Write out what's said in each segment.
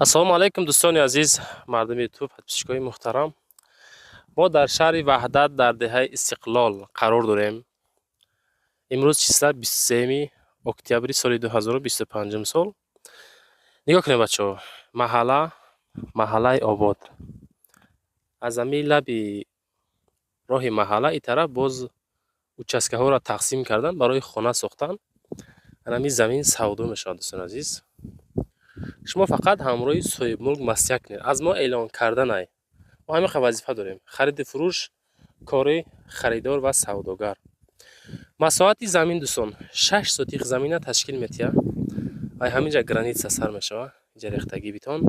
Ассалому алайкум, дӯстони азиз, мардуми Ютуб, подписчикои муҳтарам. Мо дар шаҳри Ваҳдат, дар деҳаи Истиқлол қарор дорем. Имрӯз числа 23 октябри соли 2025 сол. Нигоҳ кунед, бачаҳо, маҳалла, маҳаллаи обод. Аз ҳамин лаби роҳи маҳалла ин тараф боз участкаҳоро тақсим кардан барои хона сохтан. Ҳамин замин савдо мешавад, дӯстони азиз. Шумо фақат ҳамроҳи соҳибмулк маслиҳат кунед. Аз мо эълон карданай. Мо ҳамин қадр вазифа дорем. Хариду фурӯш кори харидор ва савдогар. Масоҳати замин, дӯстон, 6 сотих замина ташкил метиҳад. Ай ҳамин ҷа граница сар мешавад. Инҷа рехтагӣ бетон.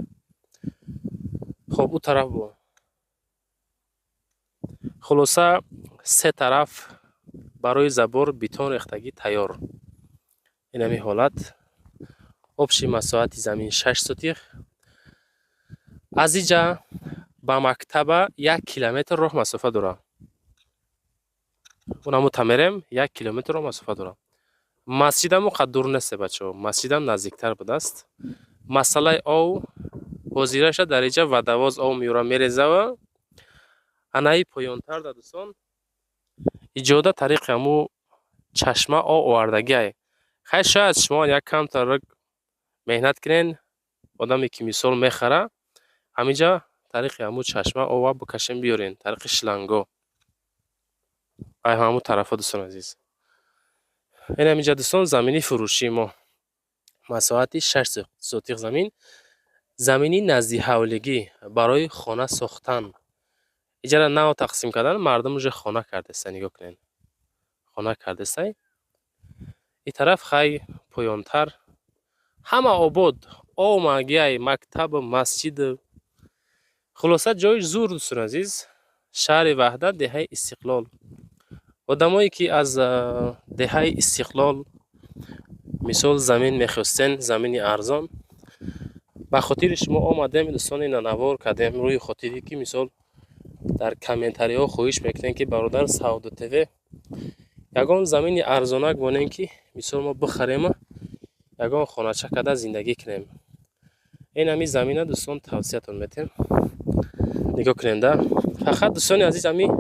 Хоб, ӯ тараф бо. Хулоса, се тараф барои забор бетон рехтагӣ тайёр. Ин ҳамин ҳолат. Общий масоҳати замин 6 сотих. Аз инҷа ба мактаба 1 километр роҳ масофа дорад. Унамо мерем, 1 километр роҳ масофа дорад. Масҷидам он қадр дур несте, бачаҳо. Масҷидам наздиктар будааст. Масъалаи ов ҳозираша дар инҷа водовоз ов меёра, мерезава. Анаи поёнтар да, дӯстон, иҷода тариқи ҳамун чашма об овардагиай. Хайр, шояд шумо як камтар меҳнат кунен, одаме ки мисол мехара, ҳаминҷа тариқи ҳамун чашма ова бикашен, биёрен, тариқи шланго. Ай ҳамун тарафа, дӯстони азиз. Ин ҳаминҷа, дӯстон, замини фурӯшии мо. Масоҳати 6 сотих замин. Замини наздиҳавлигӣ барои хона сохтан. Иҷара нав тақсим кардан, мардум уже хона кардеста, нигоҳ кунед. Хона кардестай. Ин тараф хай поёнтар ҳама обод, омагиай, мактабу масҷиду, хулоса, ҷои зур, дӯстони азиз. Шаҳри Ваҳдат, деҳаи Истиқлол. Одамое ки аз деҳаи Истиқлол мисол замин мехостен, замини арзон, ба хотири шумо омадем, дӯстон, ина навор кардем, рӯи хотире ки мисол дар комментариҳо хоҳиш мекунем, ки бародар Савдо ТВ, ягон замини арзонак монем, ки мисол мо бихарему ягон хонача карда зиндагӣ кунем. Ин ҳамин замина, дӯстон, тавсиятон метем. Нигоҳ кунем да. Фақат, дӯстони азиз, ҳамин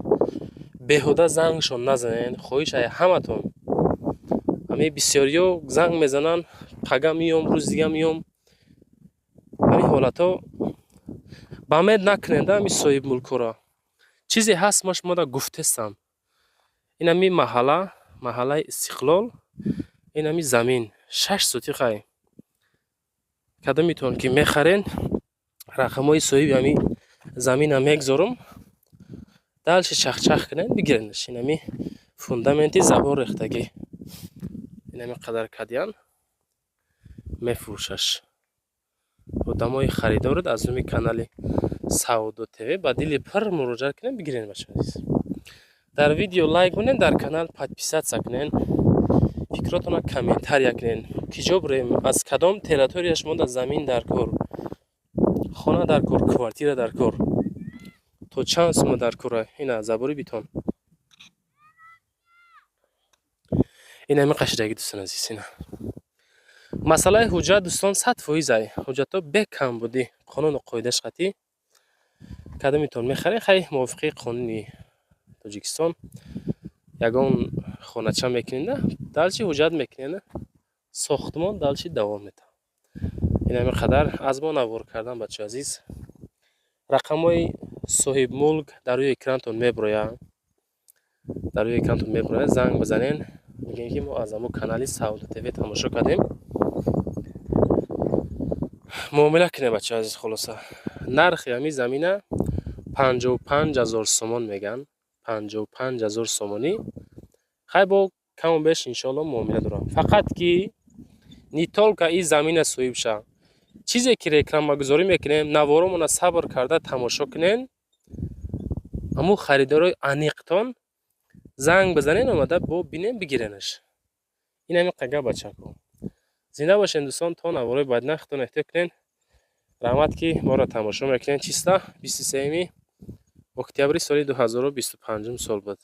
беҳуда зангшон назанед, хоҳиш ай ҳаматон. Ҳамин бисёриҳо занг мезананд: пага меём, рӯзи дига меём. Ҳамин ҳолатҳо ба мед накунед да ҳамин соҳибмулкҳоро. Чизе ҳаст, ма шумода гуфтестам. Ин ҳамин маҳалла, маҳаллаи Истиқлол, ин ҳамин замин 6 сотихай. Кадомитон ки мехарен, рақамҳои соҳиби ҳамин замина мегзорум, дальше чахчах кунед, бигиренаш. Ин ҳамин фундаменти забор рехтагӣ. Ин ҳамин қадар кадиян мефурӯшаш. Одамои харидоред, аз номи канали Савдо ТВ ба дили пур муроҷиат кунед, бигиред, бачаҳои азиз. Дар видео лайк монед, дар канал подписаться кунед, фикротонро комментария кунед. Ки ҷо бурем, аз кадом территория шумо дар замин дар кор, хона дар кор, квартира дар кор, то чанд сума дар кора. Ина забори бетон. Ин ҳамин қашидаги, дӯстони азиз, ина. Масъалаи ҳуҷҷат, дӯстон, 100% ай. Ҳуҷҷатҳо бекамбудӣ, қонуну қоидааш қатъӣ. Кадомитон мехаред, хай, мувофиқи қонуни Тоҷикистон ягон хонача мекунед, дальше ҳуҷҷат мекунед, сохтмон дальше давом метавад. Ин ҳамин қадар аз мо навор кардан, бачаҳои азиз. Рақамҳои соҳибмулк дар рӯи экранатон мебирояд. Дар рӯи экранатон мебирояд, занг бизанед, мегӯем, ки мо аз ҳамун канали Савдо ТВ тамошо кардем. Муомила кунед, бачаҳои азиз, хулоса. Нархи ҳамин замина 55 000 сомон мегӯянд. 55 000 сомонӣ. Хай, бо каму беш иншоалло муомила дорам. Фақат ки не только ин замина соҳиб шавад. Чизе ки рекламагузорӣ мекунем, наворомонро сабр карда тамошо кунед. Ҳамун харидорои аниқтон занг бизанед, омада бо бинем, бигиренаш. Ин ҳамин қага, бачако. Зинда бошед, дӯстон, то наворои баъдина худтон эҳтиёт кунед. Раҳмат, ки моро тамошо мекунед. Числа 23 октябри соли 2025 сол буд.